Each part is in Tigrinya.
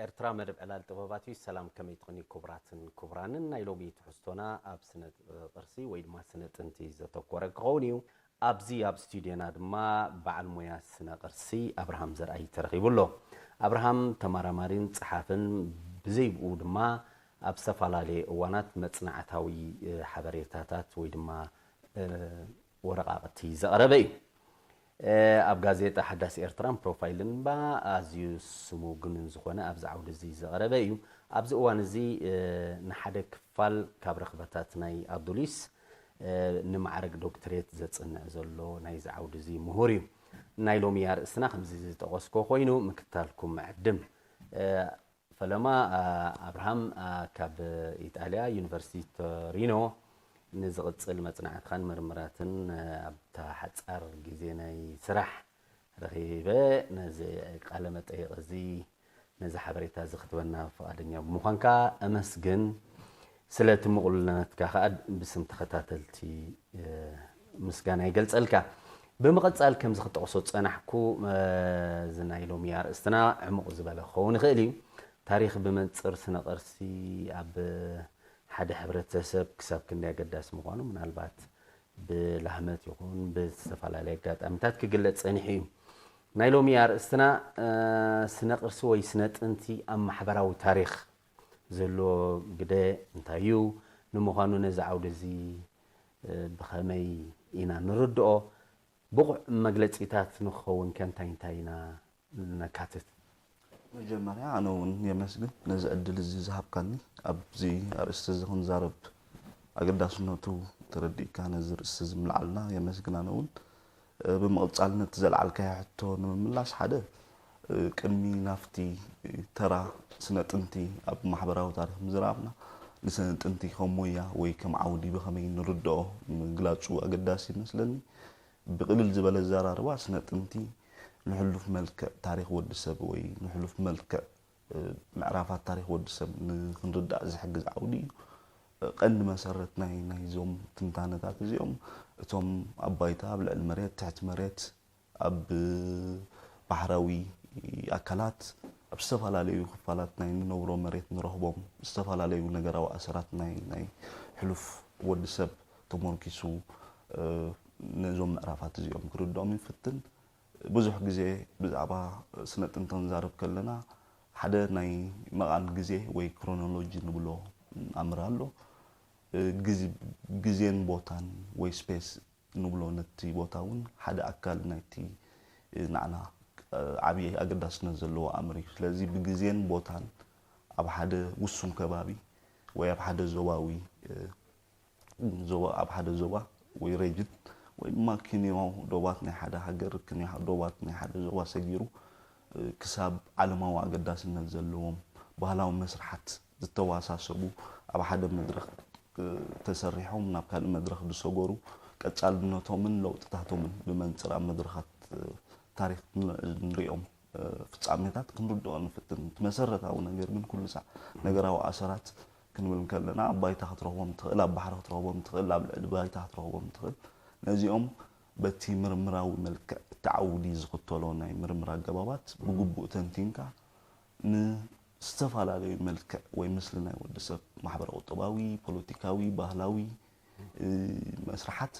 ኤርትራ መደብ ዕላል ጥበባት እዩ። ሰላም፣ ከመይ ትኾኒ ክቡራትን ክቡራንን? ናይ ሎሚ ትሕዝቶና ኣብ ስነ ቅርሲ ወይ ድማ ስነ ጥንቲ ዘተኮረ ክኸውን እዩ። ኣብዚ ኣብ ስቱድዮና ድማ በዓል ሞያ ስነ ቅርሲ ኣብርሃም ዘርኣይ ተረኺቡ ኣሎ። ኣብርሃም ተመራማሪን ጸሓፍን፣ ብዘይብኡ ድማ ኣብ ዝተፈላለየ እዋናት መጽናዕታዊ ሓበሬታታት ወይ ድማ ወረቓቕቲ ዘቕረበ እዩ። ኣብ ጋዜጣ ሓዳስ ኤርትራን ፕሮፋይልን እባ ኣዝዩ ስሙ ግኑን ዝኾነ ኣብዚ ዓውዲ እዚ ዘቕረበ እዩ። ኣብዚ እዋን እዚ ንሓደ ክፋል ካብ ረኽበታት ናይ ኣዱሊስ ንማዕረግ ዶክትሬት ዘጽንዕ ዘሎ ናይዚ ዓውዲ እዚ ምሁር እዩ። ናይ ሎሚ ኣርእስትና ከምዚ ዝጠቐስኮ ኮይኑ ምክታልኩም ዕድም። ፈለማ ኣብርሃም ካብ ኢጣልያ ዩኒቨርሲቲ ቶሪኖ ንዝቕጽል መጽናዕትኻን ምርምራትን ኣብታ ሓጻር ግዜ ናይ ስራሕ ረኺበ ነዚ ቃለ መጠይቕ እዚ ነዚ ሓበሬታ እዚ ክትበና ፍቓደኛ ብምዃንካ ኣመስግን። ስለቲ ምቕሉልነትካ ከኣ ብስም ተኸታተልቲ ምስጋና ይገልጸልካ። ብምቕጻል ከምዚ ክጠቕሶ ዝጸናሕኩ እዚ ናይ ሎሚ ኣርእስትና ዕሙቕ ዝበለ ክኸውን ይኽእል እዩ። ታሪኽ ብመንጽር ስነ ቅርሲ ኣብ ሓደ ሕብረተሰብ ክሳብ ክንደይ ኣገዳሲ ምዃኑ ምናልባት ብላህመት ይኹን ብዝተፈላለየ ኣጋጣሚታት ክግለጽ ጸኒሑ እዩ። ናይ ሎሚ ኣርእስትና ስነ ቅርሲ ወይ ስነ ጥንቲ ኣብ ማሕበራዊ ታሪኽ ዘሎ ግደ እንታይ እዩ? ንምዃኑ ነዚ ዓውዲ እዚ ብኸመይ ኢና ንርድኦ? ብቑዕ መግለጺታት ንኽኸውን ከ እንታይ እንታይ ኢና ነካትት? መጀመርያ ኣነ እውን የመስግን ነዚ ዕድል እዚ ዝሃብካኒ። ኣብዚ ኣርእስቲ እዚ ክንዛረብ ኣገዳስነቱ ተረዲእካ ነዚ ርእሲ እዚ ምልዓልና የመስግን። ኣነ እውን ብምቕጻል ነቲ ዘልዓልካዮ ሕቶ ንምምላስ፣ ሓደ ቅድሚ ናብቲ ተራ ስነ ጥንቲ ኣብ ማሕበራዊ ታሪኽ ምዝራብና፣ ንስነ ጥንቲ ከም ሞያ ወይ ከም ዓውዲ ብኸመይ ንርድኦ ምግላጹ ኣገዳሲ ይመስለኒ። ብቕልል ዝበለ ኣዘራርባ፣ ስነ ጥንቲ ንሕሉፍ መልክዕ ታሪኽ ወዲ ሰብ ወይ ንሕሉፍ መልክዕ ምዕራፋት ታሪኽ ወዲ ሰብ ንኽንርዳእ ዝሕግዝ ዓውዲ እዩ። ቀንዲ መሰረት ናይ ናይዞም ትንታነታት እዚኦም እቶም ኣብ ባይታ፣ ኣብ ልዕሊ መሬት፣ ትሕቲ መሬት፣ ኣብ ባሕራዊ ኣካላት፣ ኣብ ዝተፈላለዩ ክፋላት ናይ ንነብሮ መሬት ንረኽቦም ዝተፈላለዩ ነገራዊ ኣሰራት ናይ ናይ ሕሉፍ ወዲ ሰብ ተመርኪሱ ነዞም ምዕራፋት እዚኦም ክርድኦም ይፍትን። ብዙሕ ግዜ ብዛዕባ ስነ ጥንቲ ክንዛረብ ከለና ሓደ ናይ መቓን ግዜ ወይ ክሮኖሎጂ ንብሎ ኣምር ኣሎ። ግዜን ቦታን ወይ ስፔስ ንብሎ ነቲ ቦታ እውን ሓደ ኣካል ናይቲ ንዓና ዓብዪ ኣገዳስነት ዘለዎ ኣምር እዩ። ስለዚ ብግዜን ቦታን ኣብ ሓደ ውሱን ከባቢ ወይ ኣብ ሓደ ዞባዊ ዞባ ኣብ ሓደ ዞባ ወይ ሬጅን ወይ ድማ ክንዮ ዶባት ናይ ሓደ ሃገር ክንዮ ዶባት ናይ ሓደ ዞባ ሰጊሩ ክሳብ ዓለማዊ ኣገዳስነት ዘለዎም ባህላዊ መስርሓት ዝተዋሳሰቡ ኣብ ሓደ መድረኽ ተሰሪሖም ናብ ካልእ መድረኽ ዝሰገሩ ቀጻልነቶምን ለውጥታቶምን ብመንጽር ኣብ መድረኻት ታሪኽ ንሪኦም ፍጻሜታት ክንርድኦ ንፍትን። እቲ መሰረታዊ ነገር ግን ኩሉ ሳዕ ነገራዊ ኣሰራት ክንብል እንከለና ኣብ ባይታ ክትረኽቦም ትኽእል፣ ኣብ ባሕሪ ክትረኽቦም ትኽእል፣ ኣብ ልዕሊ ባይታ ክትረኽቦም ትኽእል። ነዚኦም በቲ ምርምራዊ መልክዕ እቲ ዓውዲ ዝኽተሎ ናይ ምርምር ኣገባባት ብግቡእ ተንቲንካ ንዝተፈላለዩ መልክዕ ወይ ምስሊ ናይ ወዲ ሰብ ማሕበረ ቁጠባዊ፣ ፖለቲካዊ፣ ባህላዊ መስርሓት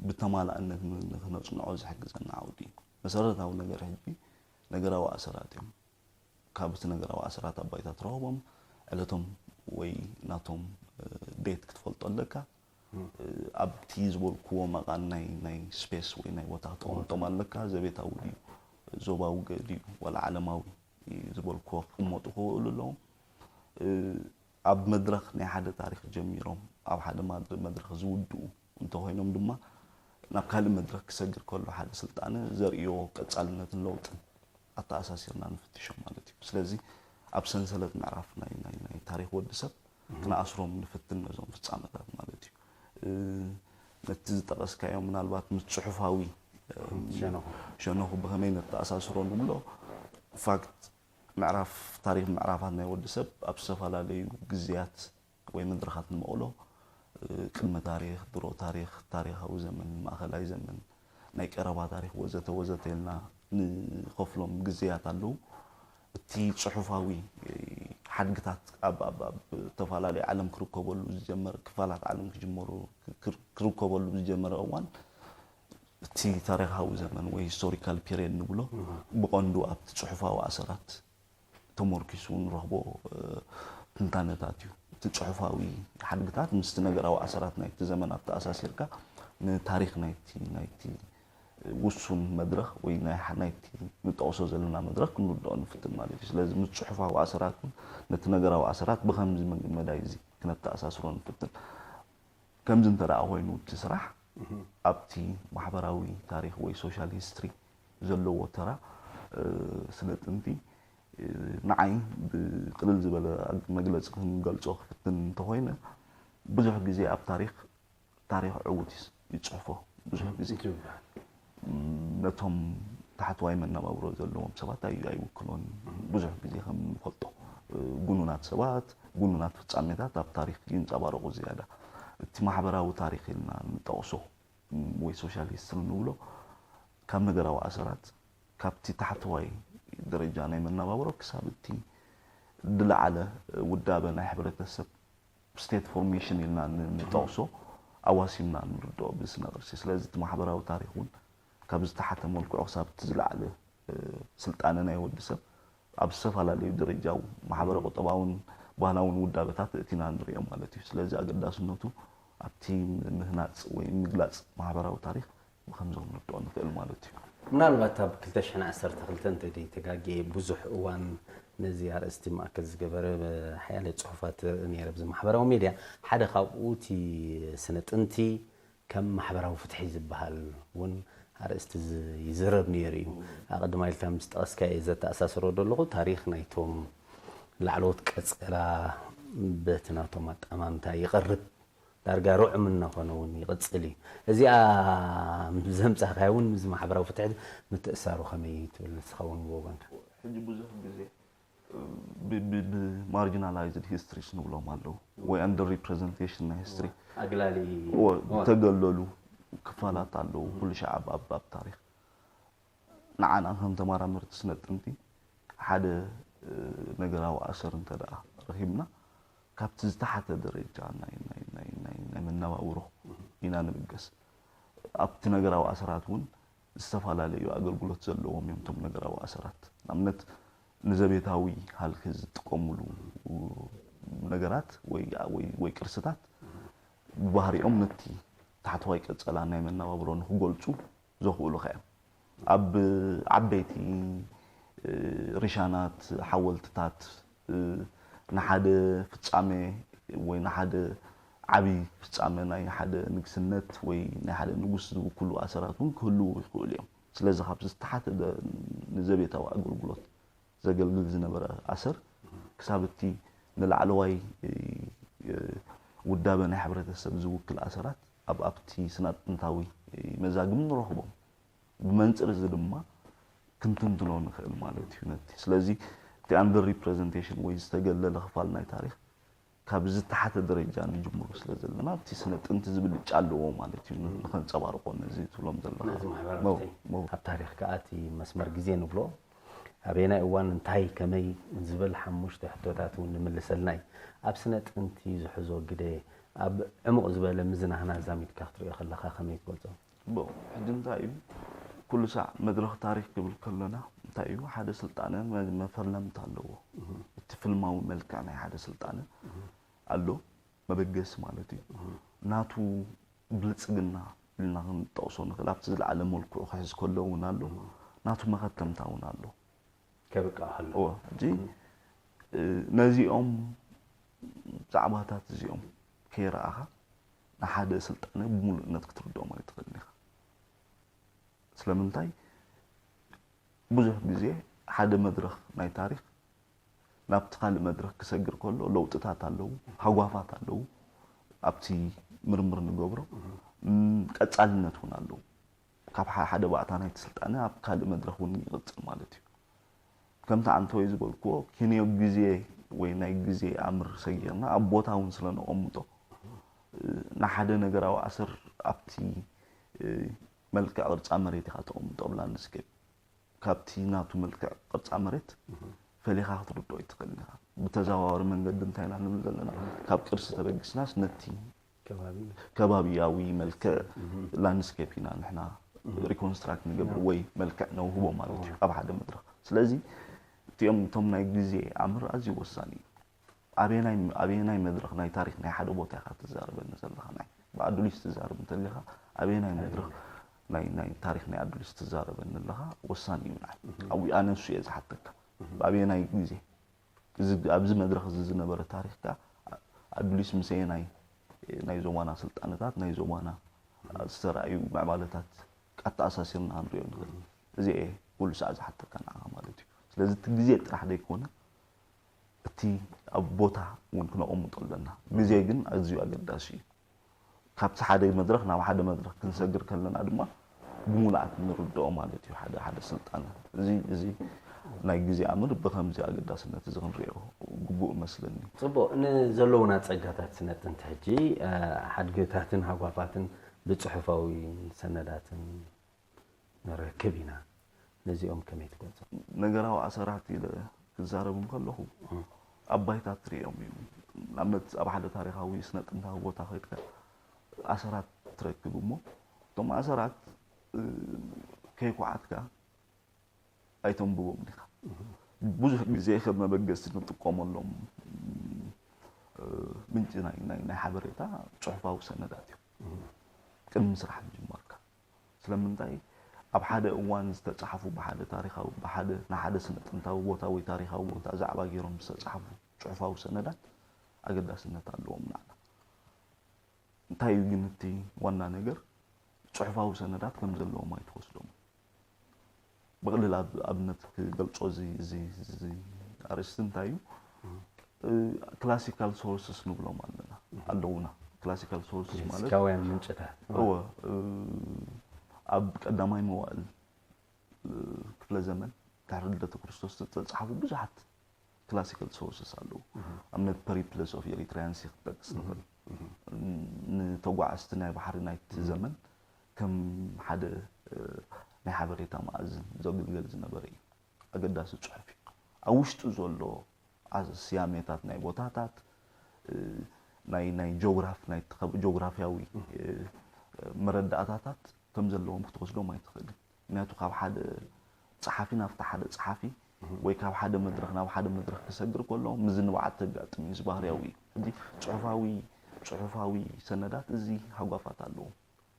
ብተማላእነት ንክነፅንዖ ዝሕግዘና ዓውዲ እዩ። መሰረታዊ ነገር ሕጂ ነገራዊ ኣሰራት እዮም። ካብ እቲ ነገራዊ ኣሰራት ኣብ ባይታ ትረኽቦም ዕለቶም ወይ ናቶም ዴት ክትፈልጦ ኣለካ። ኣብቲ ዝበልክዎ መቓን ናይ ናይ ስፔስ ወይ ናይ ቦታ ክትቕምጦም ኣለካ። ዘቤታዊ ድዩ ዞባዊ ድዩ ዋላ ዓለማዊ ዝበልክዎ ክቕመጡ ክኽእሉ ኣለዎም። ኣብ መድረኽ ናይ ሓደ ታሪኽ ጀሚሮም ኣብ ሓደ መድረኽ ዝውድኡ እንተኾይኖም ድማ ናብ ካልእ መድረኽ ክሰግር ከሎ ሓደ ስልጣነ ዘርእዮ ቀጻልነትን ለውጥን ኣተኣሳሲርና ንፍትሾም ማለት እዩ። ስለዚ ኣብ ሰንሰለት ምዕራፍ ናይ ናይ ናይ ታሪኽ ወዲ ሰብ ክንኣስሮም ንፍትን ነዞም ፍጻመታት ማለት እዩ። ነቲ ዝጠቐስካዮ ምናልባት ምስ ጽሑፋዊ ሸነኹ ብኸመይ ነተኣሳስሮ ንብሎ ፋክት ምዕራፍ ታሪኽ ምዕራፋት ናይ ወዲ ሰብ ኣብ ዝተፈላለዩ ግዜያት ወይ መድረኻት ንመቕሎ ቅድመ ታሪኽ፣ ድሮ ታሪኽ፣ ታሪኻዊ ዘመን፣ ማእኸላይ ዘመን፣ ናይ ቀረባ ታሪኽ ወዘተ ወዘተ ኢልና ንኸፍሎም ግዜያት ኣለዉ። እቲ ጽሑፋዊ ሓድግታት ኣብ ኣብ ኣብ ዝተፈላለዩ ዓለም ክርከበሉ ዝጀመረ፣ ክፋላት ዓለም ክጅመሩ ክር- ክርከበሉ ዝጀመረ እዋን፣ እቲ ታሪኻዊ ዘመን ወይ ሂስቶሪካል ፔሪየድ ንብሎ፣ ብቐንዱ ኣብቲ ጽሑፋዊ ኣሰራት ተመርኪሱ ንረኽቦ ትንታነታት እዩ። እቲ ጽሑፋዊ ሓድግታት ምስቲ ነገራዊ ኣሰራት ናይቲ ዘመን ኣተኣሳሲርካ፣ ንታሪኽ ናይቲ ናይቲ ውሱን መድረኽ ወይ ናይ ሓ- ናይቲ ንጠቕሶ ዘለና መድረኽ ክንርድኦ ንፍትን ማለት እዩ። ስለዚ ምስ ጽሑፋዊ ኣሰራት እውን ነቲ ነገራዊ ኣሰራት ብኸምዚ መግ- መዳይ እዚ ክነተኣሳስሮ ንፍትን። ከምዚ እንተ ደኣ ኮይኑ እቲ ስራሕ ኣብቲ ማሕበራዊ ታሪኽ ወይ ሶሻል ሂስትሪ ዘለዎ ተራ፣ ስነ ጥንቲ፣ ንዓይ ብቅልል ዝበለ መግለጺ ክንገልጾ ክፍትን እንተኾይነ፣ ብዙሕ ግዜ ኣብ ታሪኽ ታሪኽ ዕዉት ይጽሕፎ። ብዙሕ ግዜ ነቶም ታሕተዋይ መነባብሮ ዘለዎም ሰባት ኣይውክሎን። ብዙሕ ግዜ ከም ንፈልጦ፣ ግኑናት ሰባት፣ ግኑናት ፍጻሜታት ኣብ ታሪኽ ይንጸባረቑ ዝያዳ። እቲ ማሕበራዊ ታሪኽ ኢልና ንጠቕሶ ወይ ሶሻል ሂስትሪ ንብሎ፣ ካብ ነገራዊ ኣሰራት፣ ካብቲ ታሕተዋይ ደረጃ ናይ መነባብሮ ክሳብ እቲ ዝለዓለ ውዳበ ናይ ሕብረተሰብ፣ ስቴት ፎርሜሽን ኢልና ንጠቕሶ ኣዋሲምና ንርድኦ ብስነ ቅርሲ። ስለዚ እቲ ማሕበራዊ ታሪኽ እውን ካብ ዝተሓተ መልክዑ ክሳብ እቲ ዝለዓለ ስልጣነ ናይ ወዲ ሰብ ኣብ ዝተፈላለዩ ደረጃዊ ማሕበረ ቁጠባውን ባህላውን ውዳበታት እቲና ንሪኦ ማለት እዩ። ስለዚ ኣገዳስነቱ ኣብቲ ምህናፅ ወይ ምግላፅ ማሕበራዊ ታሪኽ ብከምዞም ንርድኦ ንኽእል ማለት እዩ። ምናልባት ኣብ ክልተ ሽሕን ዓሰርተ ክልተን እንተደይተጋግየ ብዙሕ እዋን ነዚ ኣርእስቲ ማእከል ዝገበረ ሓያለ ፅሑፋት ርኢ ነይረ ኣብዚ ማሕበራዊ ሜድያ። ሓደ ካብኡ እቲ ስነ ጥንቲ ከም ማሕበራዊ ፍትሒ ዝበሃል እውን ኣርእስቲ ይዝረብ ነይሩ እዩ። ኣቐድማ ኢልካ ምስ ጠቐስካዮ ዘተኣሳስሮ ዘለኹ ታሪኽ ናይቶም ላዕለዎት ቀጸላ በቲ ናቶም ኣጠማምታ ይቐርብ ዳርጋ ርዑም እናኾነ እውን ይቕጽል እዩ። እዚኣ ዘምጻእካያ እውን ምስ ማሕበራዊ ፍትሒ ምትእሳሩ ከመይ ትብል ንስኻ እውን ብወገንካ? ሕጂ ብዙሕ ግዜ ብማርጂናላይዝድ ሂስትሪስ ንብሎም ኣለዉ ወይ ኣንደር ሪፕሬዘንቴሽን ናይ ሂስትሪ ኣግላሊ ዝተገለሉ ክፋላት ኣለዉ። ኩሉ ሻዕ ኣብ ኣብ ታሪኽ ንዓና ከም ተመራመርቲ ስነ ጥንቲ ሓደ ነገራዊ ኣሰር እንተ ደኣ ረኺብና ካብቲ ዝተሓተ ደረጃ ናይ ናይ ናይ ናይ ናይ መነባብሮ ኢና ንብገስ። ኣብቲ ነገራዊ ኣሰራት እውን ዝተፈላለዩ ኣገልግሎት ዘለዎም እዮም እቶም ነገራዊ ኣሰራት። ንኣብነት ንዘቤታዊ ሃልኪ ዝጥቀምሉ ነገራት ወይ ወይ ወይ ቅርስታት ብባህሪኦም ነቲ ታሕተዋይ ቀጸላ ናይ መነባብሮ ንክገልጹ ዘኽእሉኻ እዮም። ኣብ ዓበይቲ ርሻናት፣ ሓወልትታት፣ ንሓደ ፍጻሜ ወይ ንሓደ ዓቢ ፍጻመ ናይ ሓደ ንግስነት ወይ ናይ ሓደ ንጉስ ዝውክሉ ኣሰራት እውን ክህልዉ ይኽእሉ እዮም። ስለዚ ካብ ዝተሓተ ንዘቤታዊ ኣገልግሎት ዘገልግል ዝነበረ ኣሰር ክሳብ እቲ ንላዕለዋይ ውዳበ ናይ ሕብረተሰብ ዝውክል ኣሰራት ኣብ ኣብቲ ስነ ጥንታዊ መዛግብ ንረኽቦም። ብመንፅር እዚ ድማ ክንትንትኖ ንኽእል ማለት እዩ ነቲ። ስለዚ እቲ ኣንደር ሪፕሬዘንቴሽን ወይ ዝተገለለ ክፋል ናይ ታሪኽ ካብ ዝተሓተ ደረጃ ንጅምሮ ስለ ዘለና ኣብቲ ስነ ጥንቲ ዝብል ጫ ኣለዎ ማለት እዩ። ንኸንፀባርቆ ነዚ ትብሎም ዘለኻ ነዚ ማሕበራዊ መው- መው- ኣብ ታሪኽ ከኣ እቲ መስመር ግዜ ንብሎ ኣበየናይ እዋን እንታይ ከመይ ዝብል ሓሙሽተ ሕቶታት እውን ንምልሰልና እዩ። ኣብ ስነ ጥንቲ ዝሕዞ ግደ ኣብ ዕሙቕ ዝበለ ምዝናህና ዛሚድካ ክትሪኦ ከለኻ ከመይ ትገልጾ? ብ- ሕጂ እንታይ እዩ ኩሉ ሳዕ መድረኽ ታሪኽ ክብል ከሎና እንታይ እዩ ሓደ ስልጣነ መ- መፈለምታ ኣለዎ። እቲ ፍልማዊ መልክዕ ናይ ሓደ ስልጣነ ኣሎ መበገሲ ማለት እዩ። ናቱ ብልፅግና ኢልና ክንጠቕሶ ንኽእል ኣብቲ ዝለዓለ መልክዑ ክሕዝ ከሎ እውን ኣሎ። ናቱ መኸተምታ እውን ኣሎ። ከብቅዕ ከሎ እወ ሕጂ ነዚኦም ዛዕባታት እዚኦም ከይረኣኻ ንሓደ ስልጣነ ብምሉእነት ክትርድኦም ኣይትኽእልን ኢኻ። ስለምንታይ ብዙሕ ግዜ ሓደ መድረኽ ናይ ታሪኽ ናብቲ ካልእ መድረኽ ክሰግር ከሎ ለውጥታት ኣለዉ፣ ሃጓፋት ኣለዉ፣ ኣብቲ ምርምር ንገብሮ ቀጻልነት እውን ኣለዉ። ካብ ሓደ ባእታ ናይቲ ስልጣነ ኣብ ካልእ መድረኽ እውን ይቕጽል ማለት እዩ። ከምቲ ኣንቶይ ዝበልክዎ ክንዮ ግዜ ወይ ናይ ግዜ ኣምር ሰጊርና ኣብ ቦታ እውን ስለ ነቐምጦ ንሓደ ነገራዊ ኣሰር ኣብቲ መልክዕ ቅርጻ መሬት ኢኻ ተቐምጦ ኣብ ላንድስኬፕ። ካብቲ ናቱ መልክዕ ቅርጻ መሬት ፈሊኻ ክትርድኦ ኣይትኽእልን ኢኻ። ብተዘዋዋሪ መንገዲ እንታይ ኢና ንብል ዘለና? ካብ ቅርሲ ተበጊስናስ ነቲ ከባቢ ከባቢያዊ መልክዕ ላንድስኬፕ ኢና ንሕና ሪኮንስትራክት ንገብር ወይ መልክዕ ነውህቦ ማለት እዩ ኣብ ሓደ መድረኽ። ስለዚ እቲኦም እቶም ናይ ግዜ ኣምር ኣዝዩ ወሳኒ እዩ። ኣበየናይ ኣበየናይ መድረኽ ናይ ታሪኽ ናይ ሓደ ቦታ ኢኻ ትዛረበኒ ዘለኻ? ናይ ብኣዱሊስ ትዛረብ እንተለኻ ኣበየናይ መድረኽ ናይ ናይ ታሪኽ ናይ ኣዱሊስ ትዛረበኒ ኣለኻ? ወሳኒ እዩ ንዓይ። ኣብኡ ኣነ ንሱ እየ ዝሓተካ። ብኣበየናይ ግዜ እዚ ኣብዚ መድረኽ እዚ ዝነበረ ታሪኽካ ኣዱሊስ ምሰየናይ ናይ ዞባና ስልጣነታት ናይ ዞባና ዝተራእዩ ምዕባለታት ኣተኣሳሲርና ክንሪኦ ንኽእል። እዚ እየ ኩሉ ሰዓት ዝሓተካ ንዓኻ ማለት እዩ። ስለዚ እቲ ግዜ ጥራሕ ዘይኮነ እቲ ኣብ ቦታ እውን ክነቐምጦ ኣለና። ግዜ ግን ኣዝዩ ኣገዳሲ እዩ። ካብቲ ሓደ መድረኽ ናብ ሓደ መድረኽ ክንሰግር ከለና ድማ ብምሉኣት ንርድኦ ማለት እዩ። ሓደ ሓደ ስልጣነ እዚ እዚ ናይ ግዜ ኣምር ብከምዚ ኣገዳስነት እዚ ክንሪኦ ግቡእ መስለኒ። ጽቡቕ። ንዘለዉና ጸጋታት ስነ ጥንቲ ሕጂ ሓድግታትን ሃጓፋትን ብጽሑፋዊ ሰነዳትን ንረክብ ኢና። ነዚኦም ከመይ ትገልጾ? ነገራዊ ኣሰራት ኢለ ክዛረብ እንከለኹ ኣብ ባይታ ትርእዮም እዩ። ንኣብነት ኣብ ሓደ ታሪኻዊ ስነ ጥንታዊ ቦታ ከድካ ኣሰራት ትረክብ እሞ እቶም ኣሰራት ከይኩዓትካ ኣይተንብቦም ዲኻ? ብዙሕ ግዜ ከም መበገሲ ንጥቀመሎም ምንጪ ናይ ሓበሬታ ጽሑፋዊ ሰነዳት እዮም። ቅድሚ ስራሕ ምጅማርካ ስለምንታይ ኣብ ሓደ እዋን ዝተጻሕፉ ብሓደ ታሪኻዊ ብሓደ ንሓደ ስነ ጥንታዊ ቦታ ወይ ታሪኻዊ ቦታ ዛዕባ ገይሮም ዝተጻሕፉ ጽሑፋዊ ሰነዳት ኣገዳስነት ኣለዎም ንዓና። እንታይ እዩ ግን እቲ ዋና ነገር ጽሑፋዊ ሰነዳት ከም ዘለዎም ኣይትወስዶም። ብቕልል ኣብነት ክገልጾ እዚ ኣርእስቲ እንታይ እዩ? ክላሲካል ሶርስስ ንብሎም ኣለና ኣለውና። ክላሲካል ሶርስስ ማለት ክላሲካውያን ምንጭታት እወ ኣብ ቀዳማይ መዋእል ክፍለ ዘመን ድሕሪ ልደተ ክርስቶስ ዝተጻሕፉ ብዙሓት ክላሲካል ሶርስስ ኣለዉ። ኣብነት ፐሪፕለስ ኦፍ ኤሪትራያን ሲ ክትጠቅስ ንኽእል። ንተጓዓዝቲ ናይ ባሕሪ ናይቲ ዘመን ከም ሓደ ናይ ሓበሬታ መኣዝን ዘግልገል ዝነበረ እዩ። ኣገዳሲ ጽሑፍ እዩ። ኣብ ውሽጡ ዘሎ ስያሜታት ናይ ቦታታት ናይ ናይ ጂኦግራፍ ናይ ጂኦግራፊያዊ መረዳእታታት ከም ዘለዎም ክትወስዶም ኣይትኽእልን። ምክንያቱ ካብ ሓደ ጸሓፊ ናብቲ ሓደ ጸሓፊ ወይ ካብ ሓደ መድረኽ ናብ ሓደ መድረኽ ክሰግር ከሎ ምዝንባዓት ተጋጥም እዩ። እዚ ባህርያዊ እዩ። ሕጂ ጽሑፋዊ ጽሑፋዊ ሰነዳት እዚ ሃጓፋት ኣለዎም።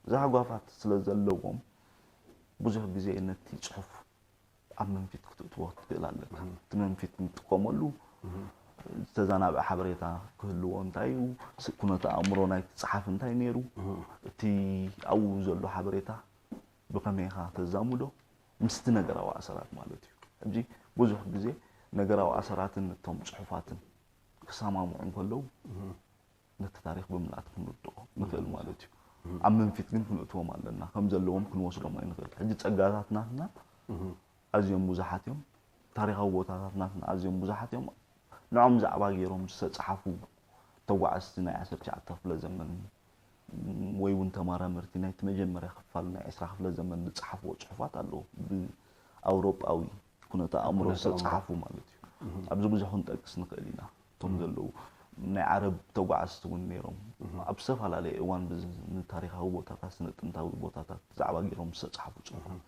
እዚ ሃጓፋት ስለ ዘለዎም ብዙሕ ግዜ ነቲ ጽሑፍ ኣብ መንፊት ክትእትዎ ክትክእል ኣለካ። እቲ መንፊት ንጥቀመሉ ዝተዛናበዐ ሓበሬታ ክህልዎ እንታይ እዩ፣ ኩነተ ኣእምሮ ናይቲ ጸሓፊ እንታይ ነይሩ፣ እቲ ኣብኡ ዘሎ ሓበሬታ ብኸመይ ኢኻ ተዛምዶ ምስቲ ነገራዊ ኣሰራት ማለት እዩ። ሕጂ ብዙሕ ግዜ ነገራዊ ኣሰራትን እቶም ጽሑፋትን ክሰማምዑ እንከለዉ ነቲ ታሪኽ ብምልኣት ክንርድኦ ንኽእል ማለት እዩ። ኣብ መንፊት ግን ክንእትዎም ኣለና። ከም ዘለዎም ክንወስዶም ኣይንኽእል። ሕጂ ጸጋታት ናትና ኣዝዮም ብዙሓት እዮም። ታሪኻዊ ቦታታት ናትና ኣዝዮም ብዙሓት እዮም። ንዖም ዛዕባ ገይሮም ዝተጻሓፉ ተጓዓዝቲ ናይ ዓሰርተ ትሽዓተ ክፍለ ዘመን ወይ እውን ተመራመርቲ ናይቲ መጀመርያ ክፋል ናይ ዕስራ ክፍለ ዘመን ዝጸሓፍዎ ጽሑፋት ኣለዉ። ብኣውሮጳዊ ኩነተ ኣእምሮ ዝተጻሓፉ ማለት እዩ። ኣብዚ ብዙሕ ክንጠቅስ ንኽእል ኢና። እቶም ዘለዉ ናይ ዓረብ ተጓዓዝቲ እውን ነይሮም ኣብ ዝተፈላለየ እዋን ንታሪካዊ ቦታታት ስነ ጥንታዊ ቦታታት ዛዕባ ገይሮም ዝተፃሓፉ ፅሑፋት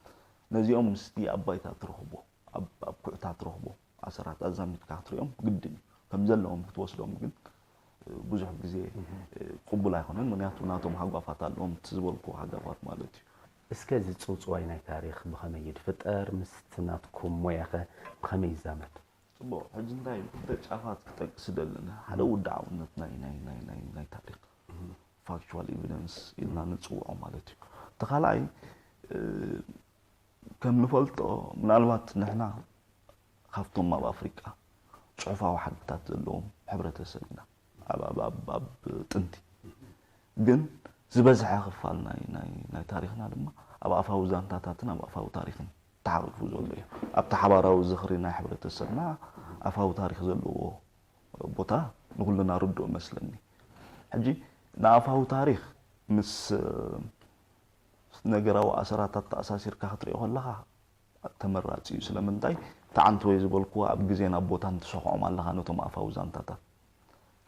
ነዚኦም ምስቲ ኣብ ባይታ ትረኽቦ ኣብ ኩዕታ ትረኽቦ ኣሰራት ኣዛሚድካ ክትሪኦም ግድን እዩ። ከም ዘለዎም ክትወስዶም ግን ብዙሕ ግዜ ቅቡል ኣይኮነን። ምክንያቱ ናቶም ሃጓፋት ኣለዎም እቲ ዝበልኩ ሃጓፋት ማለት እዩ። እስከ እዚ ጽውጽዋይ ናይ ታሪኽ ብኸመይ እዩ ዝፍጠር? ምስቲ ናትኩም ሞያኸ ብኸመይ ይዛመድ? ጽቡቕ። ሕጂ እንታይ እዩ ክልተ ጫፋት ክጠቅስ ይደሊ። ሓደ ውድዓውነት ናይ ናይ ናይ ናይ ናይ ታሪኽ ፋክቹዋል ኤቪደንስ ኢልና ንጽውዖ ማለት እዩ። እቲ ካልኣይ ከም ንፈልጦ ምናልባት ንሕና ካብቶም ኣብ ኣፍሪቃ ጽሑፋዊ ሓድግታት ዘለዎም ሕብረተሰብ ኢና ኣብ ኣብ ኣብ ኣብ ጥንቲ ግን ዝበዝሐ ክፋል ናይ ናይ ናይ ታሪኽና ድማ ኣብ ኣፋዊ ዛንታታትን ኣብ ኣፋዊ ታሪኽን ተሓቂፉ ዘሎ እዩ። ኣብቲ ሓባራዊ ዝኽሪ ናይ ሕብረተሰብና ኣፋዊ ታሪኽ ዘለዎ ቦታ ንኹልና ርዱእ መስለኒ። ሕጂ ንኣፋዊ ታሪኽ ምስ ነገራዊ ኣሰራታት ተኣሳሲርካ ክትሪኦ ከለኻ ተመራፂ እዩ። ስለምንታይ? ተዓንተወይ ዝበልክዎ ኣብ ግዜን ኣብ ቦታን ትሰኽዖም ኣለኻ ነቶም ኣፋዊ ዛንታታት።